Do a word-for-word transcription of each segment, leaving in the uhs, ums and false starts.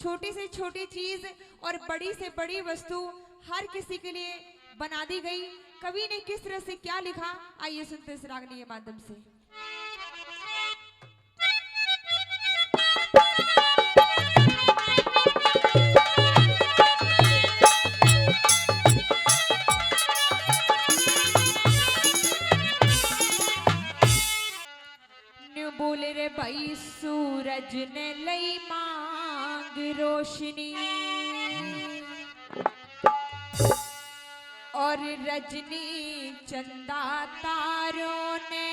छोटी से छोटी चीज और बड़ी से बड़ी वस्तु हर किसी के लिए बना दी गई। कवि ने किस तरह से क्या लिखा, आइए सुनते हैं इस रागनी के माध्यम से। न्यू बोले रे भाई, सूरज ने लई मांग रोशनी, और रजनी चंदा तारों ने।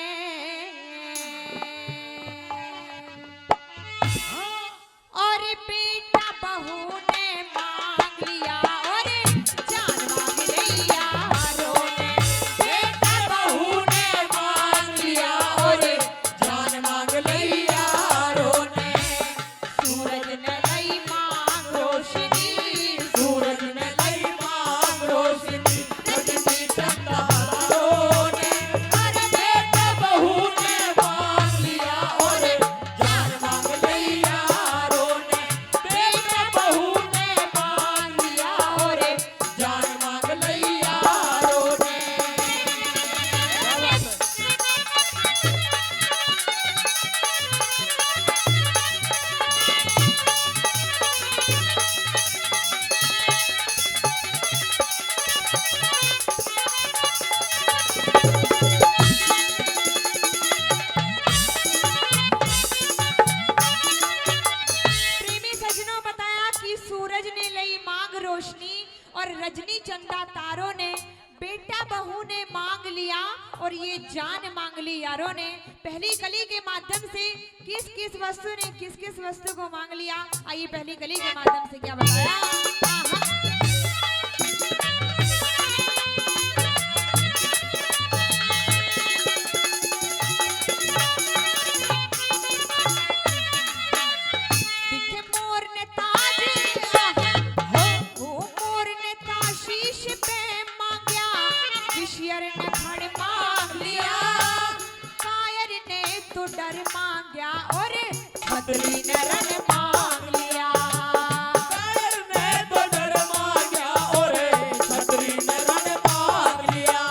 और बेटा बहू ने मांग लिया, और जान मांग लिया यारों ने। बेटा बहू ने मांग लिया, और जान मांग लिया यारों ने। सूरज ने लई मांग रोशनी, सूरज ने लई मांग रोशनी, रजनी चंदा तारों ने। अरे बेटा बहू ने मांग लिया, और जान मांग लिया यारों ने। बेटा बहू ने मांग लिया, और जान मांग लिया यारों ने। प्रेमी सज्जनों, बताया कि सूरज ने लई मांग रोशनी और रजनी चंदा तारों ने, बेटा बहू ने मांग लिया और ये जान मांग ली यारों ने। पहली कली के माध्यम से किस किस वस्तु ने किस किस वस्तु को मांग लिया, आइए पहली कली के माध्यम से क्या बताया। दिखे मोर ने ताज, आहा, ओ मोर ने ताज शीश पे मांग्या, विषयर ने फल मांग लिया, कायर ने तो डर मांग्या और छतरी ने रण मांग लिया। कायर ने तो डर मांग्या और छतरी ने रण मांग लिया।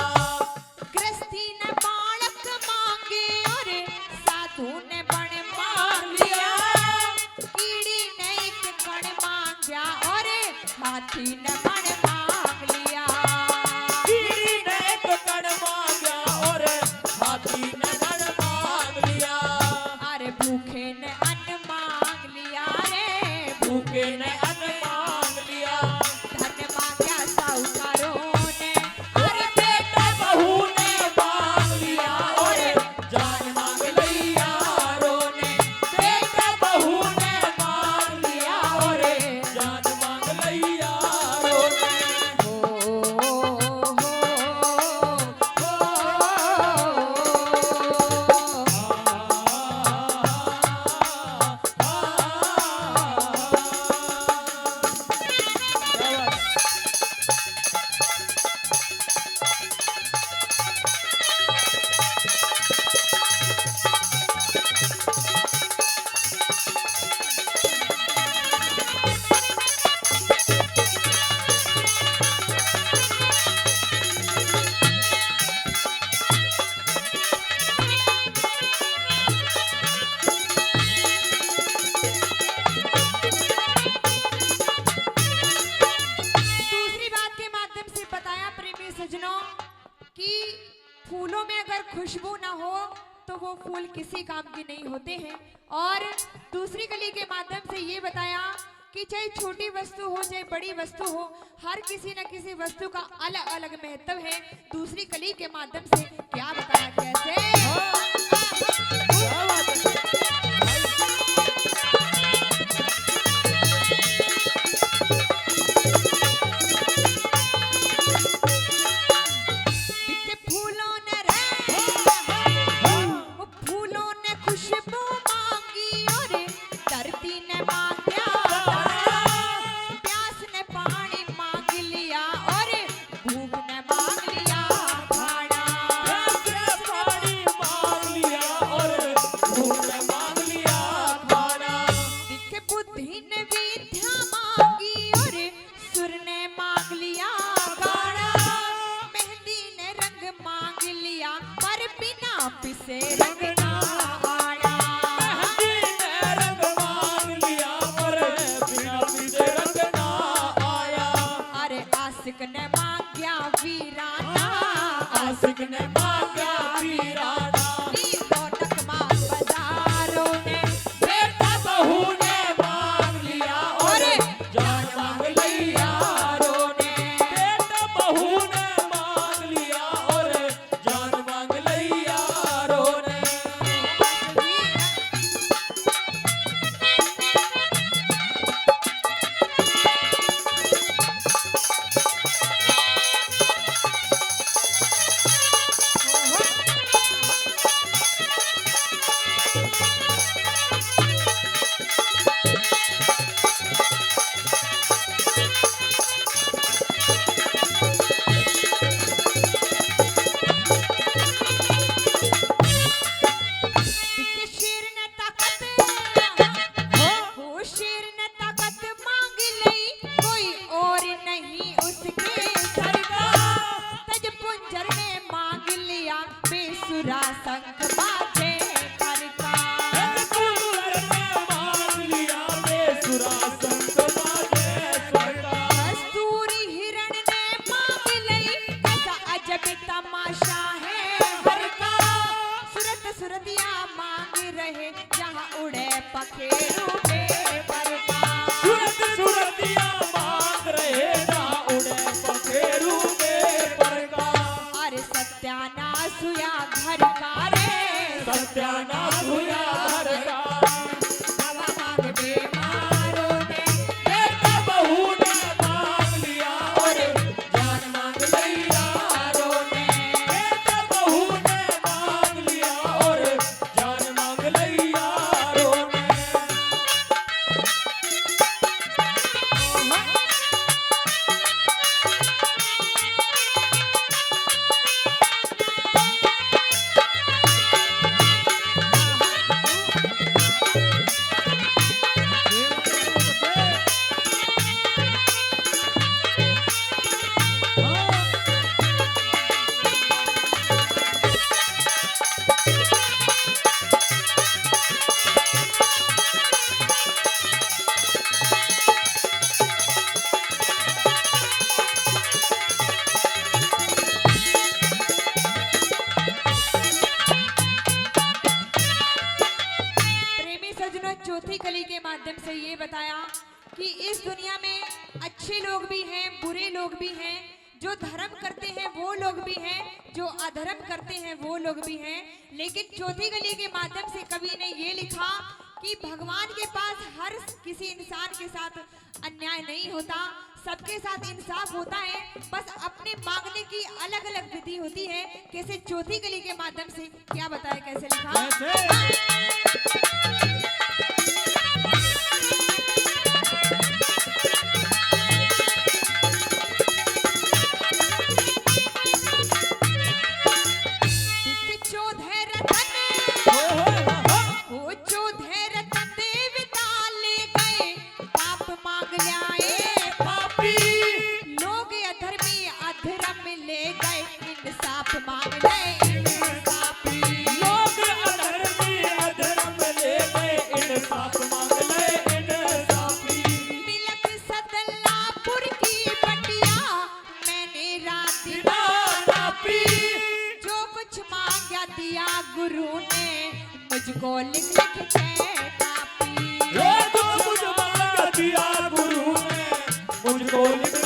गृहस्थी ने बालक मांगे और साधु ने बन मांग लिया। कीड़ी ने एक कण मांग्या और हाथी ने बन मांग लिया। कीड़ी ने एक कण मांग्या और हाथी ने बन मांग लिया। अरे भूखे ने अन्न मांग लिया रे। भूखे ने अन्न मांग लिया। धन मांग्या साहूकारों ने। अरे बेटा बहू ने मांग लिया और जान मांग लिया यारों ने। बेटा बहू ने मांग लिया और जान मांग लिया यारों ने। हो, हो, हो, हो। दूसरी बात के माध्यम से बताया प्रेमी सज्जनों कि फूलों में अगर खुशबू ना हो तो वो फूल किसी काम के नहीं होते हैं। और दूसरी कली के माध्यम से ये बताया कि चाहे छोटी वस्तु हो, चाहे बड़ी वस्तु हो, हर किसी न किसी वस्तु का अलग-अलग महत्व है। दूसरी कली के माध्यम से क्या बताया, कैसे? हाँ, क्या बात है। दिखे फूलों ने रे, वो फूलों ने खुशबू मांगी और धरती ने मांग्या दाना, प्यास ने पानी मांग लिया और भूख ने मांग लिया खाना। प्यास ने पानी मांग शंख बाजे घर का। हे सुर ने मांग लिया बेसुरा शंख बाजे घर का। कस्तूरी हिरण ने मांग लई, ऐसा अजब तमाशा है घर का। सुरत सुरतिया मांग रहे, जहाँ उड़े पखेरू बेपर का। सुरत सुरतिया मांग रहे, जहाँ उड़े पखेरू बेपर का। अरे सत्यानाश हुआ घर का रे, सत्यानाश हुआ घर का। दवा मांग बीमारों ने, बेटा बहू ने मांग लिया और जान मांग लई यारों ने। बेटा बहू ने मांग लिया और जान मांग लई यारों ने। प्रेमी सज्जनों, चौथी कली के माध्यम से ये बताया कि इस दुनिया में अच्छे लोग भी हैं, बुरे लोग भी हैं, जो धर्म करते हैं वो लोग भी हैं, जो अधर्म करते हैं वो लोग भी हैं। लेकिन चौथी कली के माध्यम से कवि ने ये लिखा कि भगवान के पास हर किसी इंसान के साथ अन्याय नहीं होता, सबके साथ इंसाफ होता है। बस अपने मांगने की अलग-अलग विधि होती है। कैसे चौथी कली के माध्यम से क्या बताया, कैसे लिखा? कैसे? एक चौधे रतन, ओहो, हो, हो। ओ चौधे रतन देवता ले गए, पाप मांग ल्याए पापी। लोग अधर्मी अधर्म ले गए, इंसाफ मांग ले इंसाफी। लोग अधर्मी अधर्म ले गए, इंसाफ मांग ले इंसाफी। मिलक सदलापुर की बटिया, मैंने रात दिन नापी। जो कुछ मांगा दिया गुरु ने, मुझको लिख लिख के कापी। ये जो कुछ मांगा दिया गुरु ने, मुझको लिख